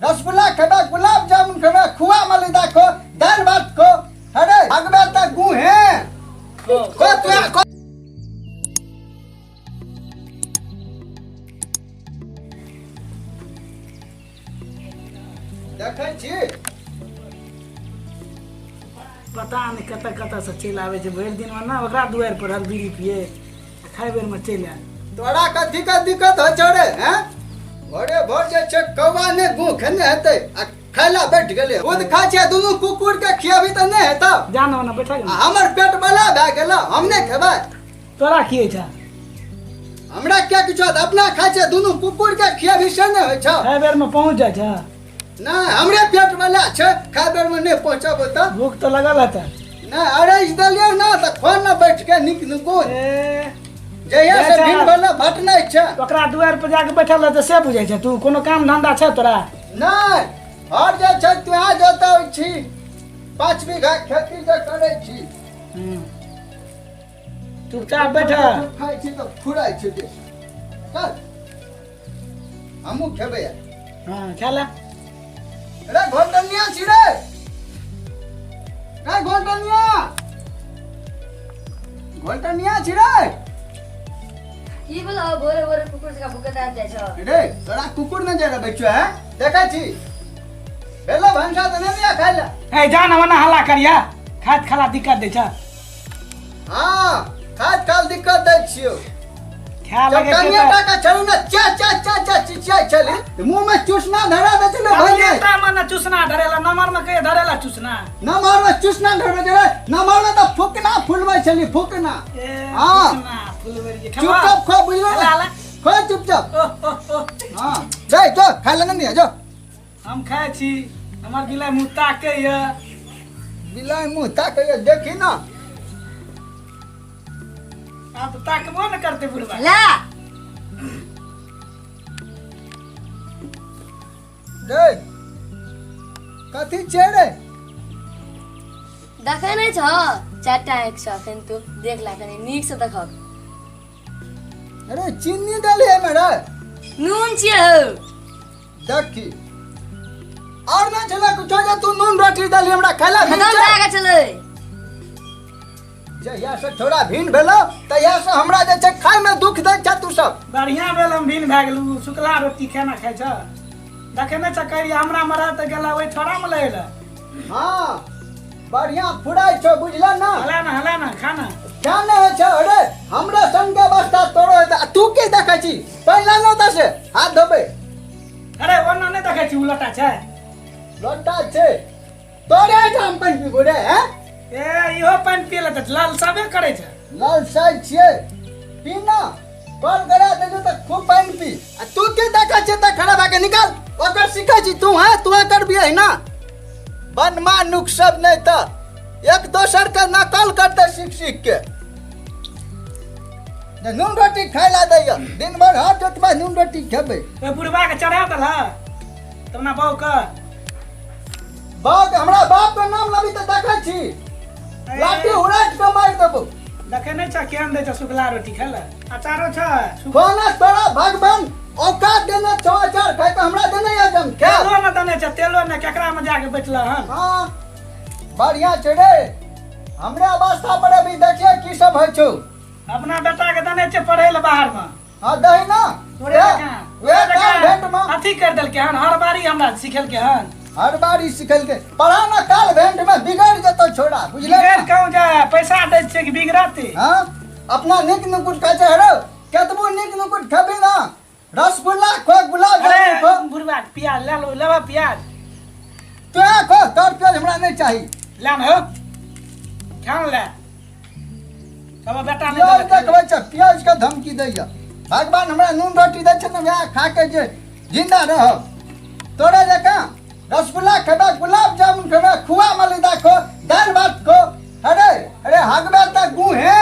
रसगुल्ला खेबे गुलाब जामुन खेबे खुआ मलिदा खो दाल भात खो अरे अगबे त गुहे खो तू खो। देखै छी। पता नहि कतऽ कतऽसँ चलि आबै छै भरि दिनमे ने ओकरा दुआरि पर रहल बीड़ी पिए आ खाइ बेरमे चलि आयल। तोरा कथी के दिक्कत होइ छौ रे हैं? भोरे भोर जे छै कौआ ने गु खेने हेतै आ खाय ला बैठ गेलै। खुद खाइ छै दुनू कुकुर के खियाबी तऽ नहि हेतौ। जा ने ओना बैठा आ हमर पेट बला भए गेल हम नहि खेबै। तोरा की होइ छै? हमरा क्या किछु होत, अपना खाइ छै दुनू कुकुर के खियाबी से नहि होइ छौ। खाइ बेरमे पहुँच जाइ छै। नहि हमरे पेट वाला छै खाय बेर में नहि पहुँचब तऽ। भूख तऽ लगल हेतै। नहि अरेज देलियै ना तऽ खोल ने बैठ के नीक नुकुन। ए जहिया से अच्छा। भिन भेल भटनै छै। ओकरा दुआरि पर जाके बैठल रहतै से बुझै छै तू? कोनो काम धंधा छै तोरा? नहि हर जे छै तुहे जोतै छी 5 बीघा खेती जे करै छी। चुपचाप बैठ। खाइ छी तऽ फुराइ छै बेसी। चल हमहूँ खेबै। हाँ खा ले। रे घोटनिया छी रे रे घोटनिया घोटनिया छी रे। की बोला भोरे भोरे कुकुर जकाँ भुकैत आबि जाइ छौ? रे तोरा कुकुर ने जरा बैठो है देखै छी भेलो भनसा तऽ नहि दिया खाइ ला। ए जा ना ओना हल्ला करिया खाइत खाला दिक्कत दै छै। हाँ खाइत खाल दिक्कत दै छियौ। खाय लगे छै कनिया तऽ टाका छलू ने चा चा चा चा चिचियाइ छली मुंह में चूसना धरा दै छलै भाइ कनिया टा में ने चूसना धरेला नमर में कहियो धरेला चूसना? नमहर में चूसना धरबै छलै नमहर में तऽ फुकना फुलबै छली फुकना। ए हाँ। फुकना फुलबै रहियै। खेबा? चुपचाप खो बुझलो हला, ने हला। खो चुपचाप। ओह, ओह, ओह। हाँ जाय जो खाय ले नहीं जो। हम खाइ छी हमर बिलाइ मुँह ताकैया। बिलाइ मुँह ताकैया देखी ना। आब तऽ ताकबो ने करतै बुढ़बा। ला रे कथी छै रे? देखै नहि छह 4टा आँखि छह अखन तू देख ला कनी नीक से देखक। अरे चीनी डाली है मेरा। नून छियै हौ। देखी और ना छला कुछो जे तू नून रोटी डाली हमरा खाला खतम भए गेल छलै। जहिया से थोड़ा भिन भेलो तहिया से हमरा जे छै खाय में दुख दै छै तू सब। बढ़िया भेल हम भिन भए गेलू सुखला रोटी खाना खाइ छ। देखे नहि छ कहिया हमरा मरा तऽ गेला ओहि छोड़ा में लै लए। हाँ बढ़िया फुराइ छौ बुझल ना। हला ना हला ना खाना। क्या नहीं होइ छै अरे हमरा संग के वास्ता तोरो हेतै आ तू की देखै छी पानि लानो तऽ से हाथ धोबै। अरे ओना नहि देखै छी उ लोटा छै। लोटा छै तोरे एहिठाम पानि पीबो रे हैं? ए इहो पानि पिए लए तऽ लालसाबे करै छै। लालसाइ छियै पी ना कल गरा देजो तऽ खूब पानि पी। आ तू की देखै छियै तऽ खड़ा भए के निकाल ओकर सीखै छी तू हैं तू करबियै ना बनमा नुक सब नहि तऽ एक दोसर के नकल करते सीख सीख के। जे नून रोटी खाय ला दैया दिन भर हाथ जोतबा नून रोटी खेबै। ओहि बुढ़बा के चढ़ा देलह तब ना बहू के। बाप हमरा बाप के नाम लबी तऽ देखै छी लाठी उड़ाट के मारि देबो। देखै नहि छ केहन दै छ सुखला रोटी खाय लए अचारो छ। खाना तोरा भगवान औकात देने छौ अचार खाय के हमरा देने यऽ जम खाय। तेलो ने देने छ तेलो ने केकरा में जाके बैठल हन। हाँ बढ़िया छै रे हमरे अवस्था पर अभी देखिए की सब होइ छौ। अपना बेटा के देने छै पढ़े लए बाहर में। हाँ दही ना। तोरे जकाँ, वएह तोरे काल जकाँ भेंट में। अथी कर देलकै हन हर बारी हमरा सिखेलकै हन। हर बारी सिखेलकै पढ़ा ना काल भेंट में बिगड़ जेतौ छोड़ा बुझले बिगड़ कहूँ जाए पैसा दै छियै कि बिगड़तै। हाँ अपना नीक नुकुट खाइ छै हरो केतबो नीक नुकुट खेबही ना रसगुल्ला खो गुलाब जामुन खो। बुढ़वा के प्याज ले लो लेबा प्याज। तों खो तोर प्याज हमरा नहीं चाही। ले ना हो खान ले तब बेटा नहीं प्याज देलक। देखबै छै प्याज के धमकी दैया भगवान हमरा नून रोटी दै छै ने वएह खा के जे जिंदा रहब। तोरे जकाँ रसगुल्ला खेबै गुलाब जामुन खेबै खुआ मलिदा खो दालि भात खो। अरे अरे हगबे तऽ गुहे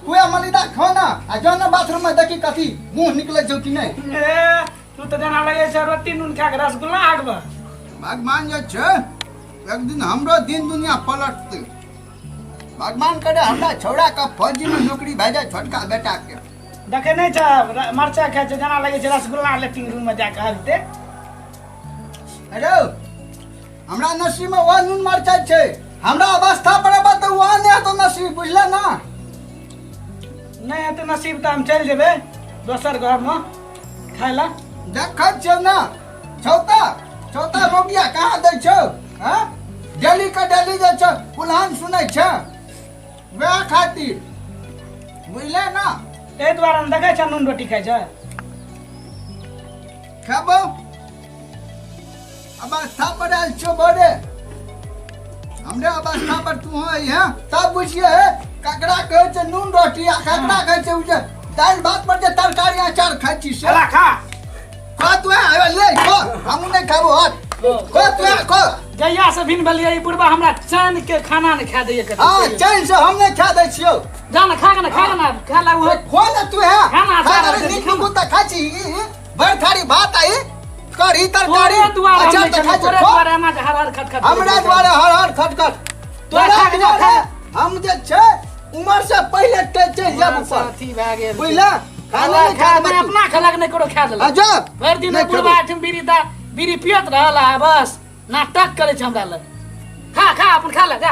खुआ मलिदा खो ना आ जो ना बाथरूम में देखी कथी मुँह निकलै छौ कि नहि। ए तू तऽ जेना लगै छै रोटी नून खा के रसगुल्ला हगबे। भगवान जे छै एक दिन हमरो दिन दुनिया पलटतै। भगवान करे हमरा छौड़ा के फौजी में नौकरी भए जाए छोटका बेटा के। देखे नहीं छ मरचा खाइ छै जेना लगै छै रसगुल्ला लेट्रिन रूम में जाके हगते। अरे हमरा नसीब में वह नून मरचाइ छै, हमरा अवस्था पर एबा तऽ वह नहि हेतौ नसीब, बुझले ना? नहि हेतै नसीब तऽ हम चलि जेबै दोसर घरमे खाय लए। देखै छियौ ने, छौता छौता रोगिया कहाँ दै छौ? हँ, डेली के डेली जे छौ उल्हान सुनै छै, वएह खातिर, बुझले ना? एहि दुआरे हम देखै छ नून रोटी खाइ छै। खेबौ, अवस्था पर आयल छौ बड़े, हमरे अवस्था पर तू है तब बुझिए हे ककरा कहै छै नून रोटी आ ककरा कहै छै उ जे दालि भात पर जे तरकारी अचार खाइ छी से। चला खा। खा तू है, ले खो, हमहूँ नहि खाबो, हट, खो तू है, खो। जहिया से भिन भेलियै ई बुढ़बा हमरा चैन के खाना नहि खा दैये कतौ। हाँ, चैन से हम नहि खा दै छियौ। जा ने, खा के ने, खा के ने, खा ला उहो। खो ने तू है। खाना खा अचार ले, दे, नीक खाना। नुकुत तऽ खाइ छी, ई भरि थारी भात आई कढ़ी तरकारी तोरे दुआरे हम अचार नहि तऽ खेलियै, खाइ छी, तोरे खो। दुआरे एना के हर हर खट खट। हमरा दुआरे हर हर खट खट, तोरा खा के जा, खा। दुआरे हम जे छै उमर से पहिले चलि जाब ऊपर। अथी भए गेल। बुझला? खाना नहि खा खा नहि देबै तू। अपना खेलक नहि ककरो खा देलक। आ जा। भरि दिन नहि बुढ़बा खेबै। एहिठाम बीड़ी दा बीड़ी पियत रहल आ बस नाटक करै छै हमरा लग। खा खा, अपन खा ले जा।